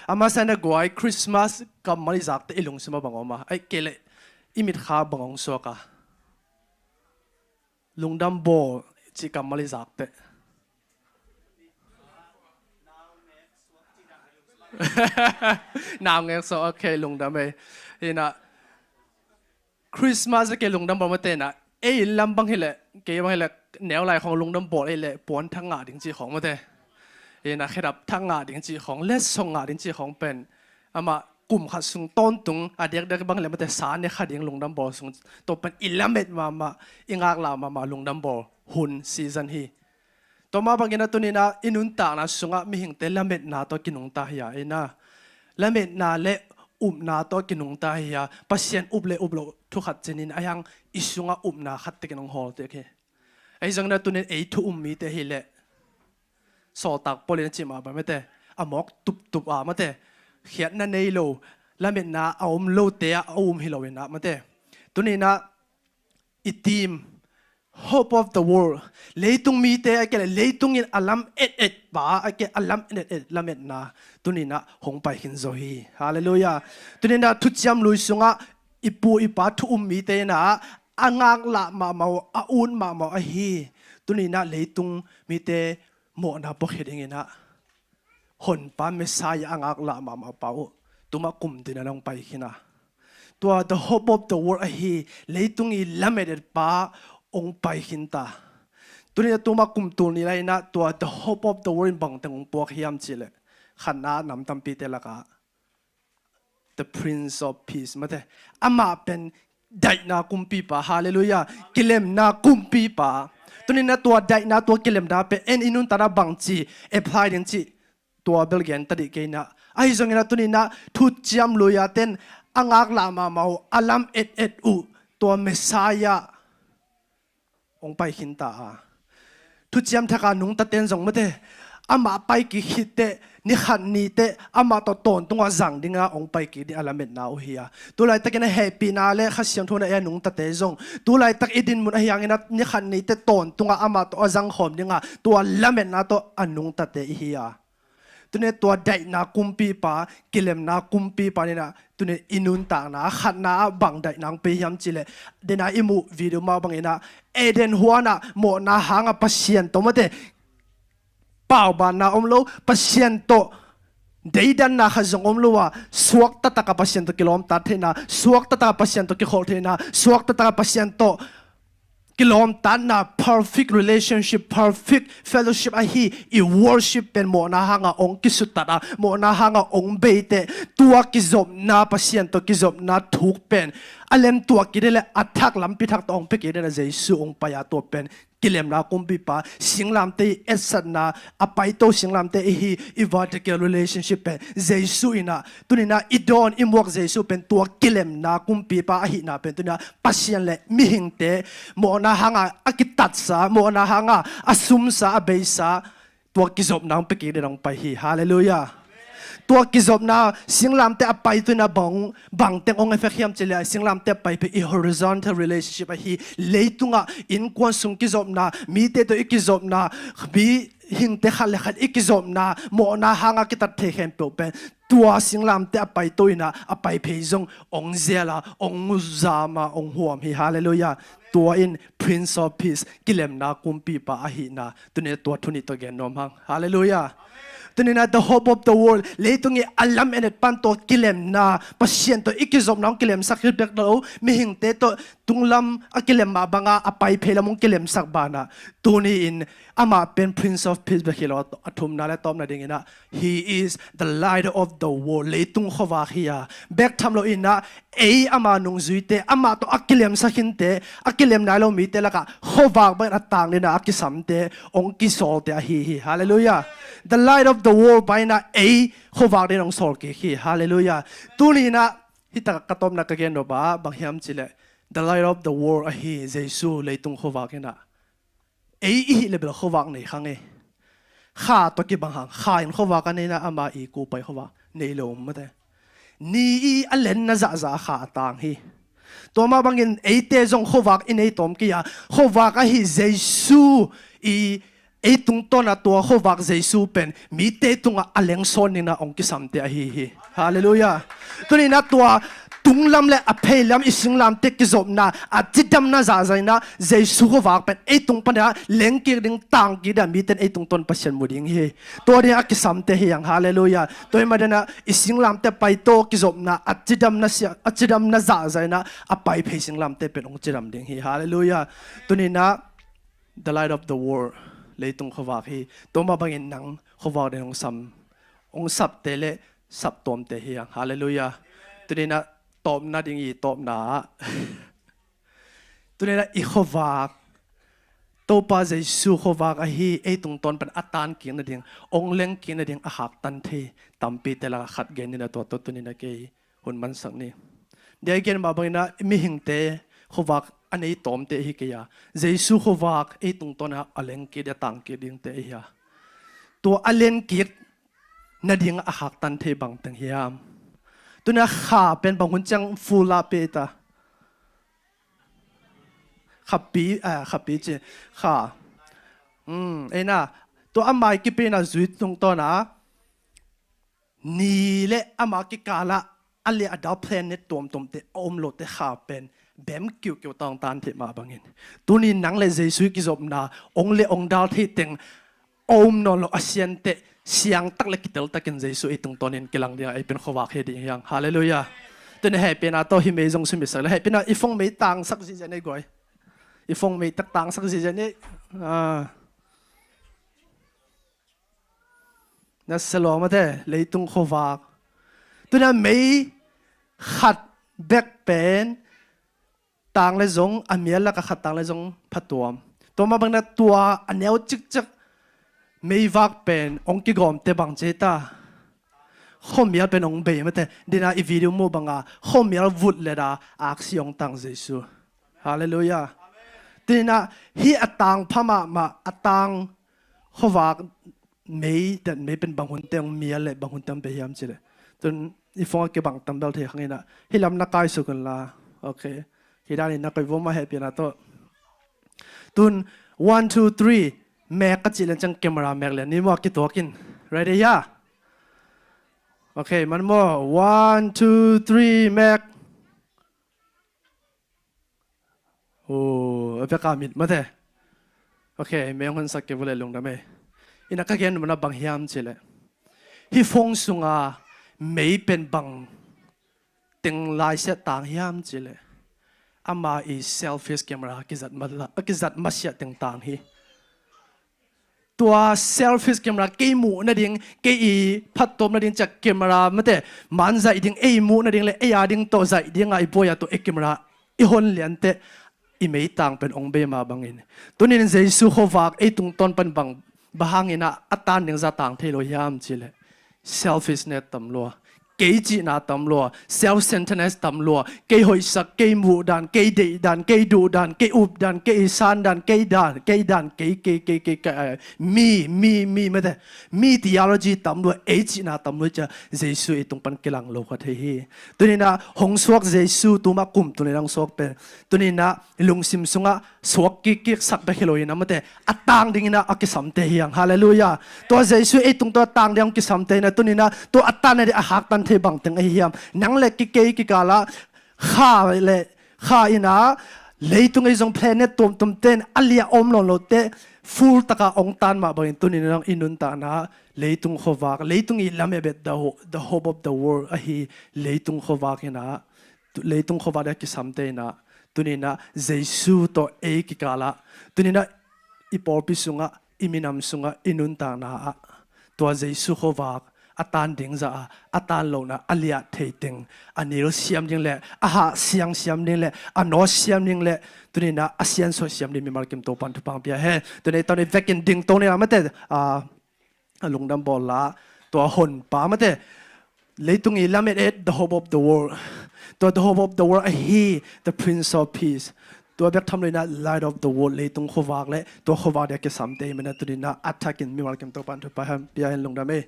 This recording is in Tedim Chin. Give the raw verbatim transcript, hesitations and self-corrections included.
Ama sana guai Christmas kammal i zakte i lungsim a bang om a, ai kei le i mitkha bang hong suak a, lungdam bawl cih kammal i zakte. Naungek suak, okay, lungdam ei. Ina Christmas a kei lungdam bawl mate na, ei in lam bang hileh, kei bang hileh, neu lai khong lungdam bawl ei leh puan thak ngah ding cih khong mate. Ina khedap thak ngah ding cih khong, letsong ngah ding cih khong pen, amah kum khat sung tawntung a diakdiak bang hileh mate, sa ne kha ding lungdam bawl sung, tua pen i lamet mahmah, i ngaklah mahmah lungdam bawl hun season hi. Tua mah bangin a tuni-in ah i nuntakna sungah mihingte lametna tawh kinungta hi a, ina lametna le upna tawh kinungta hi a, Pasian up le up loh thu khat cinin a hiang i sungah upna khat tekin hong hawl tek hi. Ahi zongin a tuni-in ei thu um mite hileh sawltak Paul in a cih mah bang mate, a mawk tuptup a mate, khiatna nei lo, lametna a om lote ah a um hi lo in ah mate. Tuni-in ah i team, hope of the world, leitung mite a kei le leitung in a lam et et pa a kei a lam et et lametna tuni-in ah hong pai khin zo hi. Halleluiah. Tuni-in ah thuciam lui sungah i pu i pa thu um mite in ah a ngaklah mahmah uh, a ut mahmah uh ahi. Tuni-in ah leitung mite mawhna puakhia dingin ah Honpa Messiah a ngaklah mahmah pa uh tuma kum dina hong pai khin a, tua the hope of the world ahi leitung i lamet et pa hong pai khin ta. Tuni-in a tuma kum tul nih lai-in ah tua the hope of the world in bangteng hong puak hiam cih leh, khatna nam tampite lakah the Prince of Peace mate, amah pen daihna kumpipa. Halleluiah. Kilemna kumpipa. Tuni-in ah tua daihna, tua kilemna pen en i nuntakna bangci apply ding cih tua bel gen ta dih kei in ah. Ahi zongin ah tuni-in ah thuciam lui-a ten a ngaklah mahmah uh, a lam et et uh tua Messiah hong pai khin ta a, thuciam thak a nungta ten zong mate, amah pai kik khit teh, ni khat ni teh amah tawh tawntung a zang ding a hong pai kik ding a lametna uh hi a. Tulaitakin a hehpihna le Kha Siangtho in a ei a nungtate zong tulaitak i dinmun ahi hangin ah ni khat ni teh tawntung a amah tawh a zang khawm ding a, tua lametna tawh a nungtate i hi a. Tuni-in tua daihna kumpipa, kilemna kumpipa in ah tuni-in i nuntakna ah khatna ah bang daihna hong pia hiam cih leh, den a i muh video mah bangin ah Eden huan ah mawhna hang a Pasian tawh mate, paubanna om lo, Pasian tawh deidanna khat zong om lo a, suakta tak a Pasian tawh kilawmtat theihna, suakta tak a Pasian tawh kikholh theihna, suakta tak a Pasian tawh kilawmtatna, perfect relationship, perfect fellowship ahi i worship pen mawhna hang a hong kisuttat a, mawhna hang a hong bei teh, tua kizopna, Pasian tawh kizopna thuk pen a lemtuah kik ding le a thak lampi thak tawh hong pia kik ding a Jesu hong pai a, tua pen kilemna kumpipa, singlamteh i etsatna, a paito singlamteh i hi, i vertical relationship pen Jesu in ah, tuni-in ah i dawn i muak Jesu pen tua kilemna kumpipa ahihna pen tuni-in ah Pasian le mihingte mawhna hang a a kitatsa, mawhna hang a a sumsa, a beisa, tua kizopna hong pia kik ding hong pai hi. Halleluiah. Tua kizopna, singlamteh a pai tuni-in ah bang, bangteng hong effect hiam cih leh, singlamteh a pai pen i horizontal relationship ahi, leitungah innkuan sung kizopna, mite tawh i kizopna, mihingte khat le khat i kizopna, mawhna hang a kitat thei khempeuh pen tua singlamteh a paito in ah a pai phei zong hong zel a, hong zam a, hong huam hi. Halleluiah. Tua in Prince of Peace, kilemna kumpipa ahihna tuni-in ah tua thu nih tawh gen nuam hang. Halleluiah. Tuni-in ah the hope of the world, leitung i a lam et et pan tua kilemna, Pasian tawh i kizopna hong kilemsak hi bek lo, mihingte tawh tunglam a kilem mah bang a a pai phei lam hong kilemsak banah, tuni-in amah pen Prince of Peace bek hi lo, a thumna le tawpna dingin ah He is the light of the world. Leitung khuavak hi a, bek tham loin ah ei ama nungzuite, amah tawh a kilemsak khinte, a kilem nai lo mite lakah khuavak bangin a tang dingin ah a kisamte, hong kisawlte ahi hi. Halleluiah. The light of the world bangin ah ei khuavak dingin hong sawl kik hi. Halleluiah. Tuni-in ah hih takah ka tawpna ka gen nop ah bang hiam cih leh, the light of the world ahi Jesu leitung khuavak in ah ei i hih leh bel khuavak nei kha ngei. Kha tawh kibang hang, kha in khuavak a nei in ah ama i kupai khuavak nei lo mate. Ni i a lenna zahzah a kha a tang hi. Tua mah bangin eite zong khuavak i nei tawm kei a, khuavak ahi Jesu i ei tungtawn a tua khuavak Jesu pen mite tungah a lengsawn dingin ah hong kisamte ahi hi. Halleluiah. Tuni-in ah tua tunglam le a pheilam i singlamteh kizopna a cidamna zahzah in ah Jesu khuavak pen ei tung panin ah lengkik ding, tangkik ding, mite in ei tungtawn Pasian mu ding hi. Tua dingin a kisamte hi hang. Halleluiah. Tua ahih manin ah i singlamteh paito kizopna a cidamna sia, a cidamna zahzah in ah a paiphei singlamteh pen hong cidam ding hi. Halleluiah. Tuni-in ah the light of the world, leitung khuavak hi. Tua mah bangin nang khuavak dingin hong sam, hong sapte le saptuamte hi hang. Halleluiah. Tuni-in ah tawpna ding i tawpna ah tuni-in ah i khuavak, Topa Jesu khuavak ahi, ei tungtawn pan a tankik nading, hong lengkik nading a haktan thei tampite lakah khat gen ni, na tua tawh tuni-in ah kei hun mansak ni. Dia i gen mah bangin ah mihingte khuavak a nei tawmte hi kei a, Jesu khuavak ei tungtawn a lengkik ding, a tangkik dingte hi a. Tua a lengkik nading a haktan thei bangteng hiam? Tuni-in ah kha pen bang hun ciang full a pia ta? Khapi, ah, khapi ci, kha. Hmm, ei na, tua a mai kipia in ah zui tungtawn a ni le ama kikal ah a liah a dal planet tuamtuamte a om lote kha pen bem kiukiu tawh hong tan thei mah bangin, tuni-in nang le Jesu i kizopna hong liah hong dal thei teng a om nawn lo, a sianteh siangtak le kiteltakin Jesu ei tungtawnin kilang dingin ei pen khuavak hi ding hi hang. Halleluiah. Tuni-in hehpihna tawh hih mei zong sumisak le, hehpihna i phone mei tangsak zihziah ni guai. I phone mei tak tangsak zihziah ni. Ah. Na sia lua mate, leitung khuavak. Tuni-in ah mei khat bek pen tang le zong, a mial lakah khat tang le zong phatuam. Tua mah bangin ah tua a neu cikcek meivak pen hong kigawmte bang ci ta? Khuamial pen hong bei mate. Tuni-in ah i video muh banga khuamial vut leh a aksi hong tang Jesu. Halleluiah. Tuni-in ah hih a tangpha mahmah, a tang khuavak mei, that mei pen bang hun teng mial le bang hun teng bei hiam cih leh, tun i phone ah kibang tam bel thei hang in ah, hih lam na kaisuk un la. Okay. Hih danin na koih vua mah, hehpihna tawh. Tun, one, two, three, mek ka cih leh ciang camera mek lian ni maw, kituak in. Ready hia? Okay, man maw. One, two, three, mek. Oh, a bek a mit mate. Okay, mei hong honsak kei vua leh lungdam ei. Ina, ka gen nopna bang hiam cih leh, hih phone sunga mei pen bang teng laisiah tang hiam cih leh, ama i selfish camera kizat ma-, kizat masiah teng tang hi. Tua selfish camera, kei muh nading, kei i phattuam nading ciang camera mate, man zaih ding, ei muh nading le ei a ding tawh zaih dingah i buai a, tua ei camera i hon lianteh i meitang pen hong bei mah bangin, tuni-in Jesu khuavak ei tungtawn pan bang, bang hangin ah a tan ding zah tang thei lo hiam cih leh, selfishness tam lua, kei cihna tam lua, self-centeredness tam lua, kei hoihsak, kei muh dan, kei deih dan, kei duh dan, kei up dan, kei san dan, kei dan, kei dan, kei, kei, kei, kei, kei, eh, mi, mi, mi mate, mi theology tam lua, ei cihna tam lua ciang Jesu ei tung pan kilang lo kha thei hi. Tuni-in ah hong suak Jesu, tuma kum tuni-in hong suak pen, tuni-in ah lungsim sungah suak kikkik sak bek hi lo-in ah mate, a tang dingin ah a kisamte hi hang. Halleluiah. Tua Jesu ei tungtawn a tang dingin hong kisamte hi-in ah, tuni-in ah tua a tan nading a haktan thei bangteng ahi hiam? Nang le kei kikal ah kha le kha in ah, leitung ei zong planet tuamtuamte in a liah a om nawn lote full taka hong tan mah bangin, tuni-in ah i nuntakna leitung khuavak, leitung i lamet et, the ho-, the hope of the world ahi leitung khuavak in ah, tu-, leitung khuavak dingin a kisamte in ah, tuni-in ah Jesu tawh ei kikal ah, tuni-in ah i pawlpi sungah, i minam sungah, i nuntakna ah tua Jesu khuavak a tan ding zah a, a tan lohna a liah thei teng a nilsiam ding le a hahsiang siam ding le a nawtsiam ding le tuni-in ah a siansuah siam ding mimal kim Topa'n thupha hong pia hen. Tuni-in ei tawh i vekin dingto ni a mate, ah, a lungdam bawl la, tua honpa mate, leitung i lamet et, the hope of the world. Tua the hope of the world ahi the Prince of Peace. Tua bek tham lo-in ah light of the world, leitung khuavak le tua khuavak dingin a kisamte i hihna tuni-in ah a thakin mimal kim Topa'n thupha hong pia hen, lungdam ei.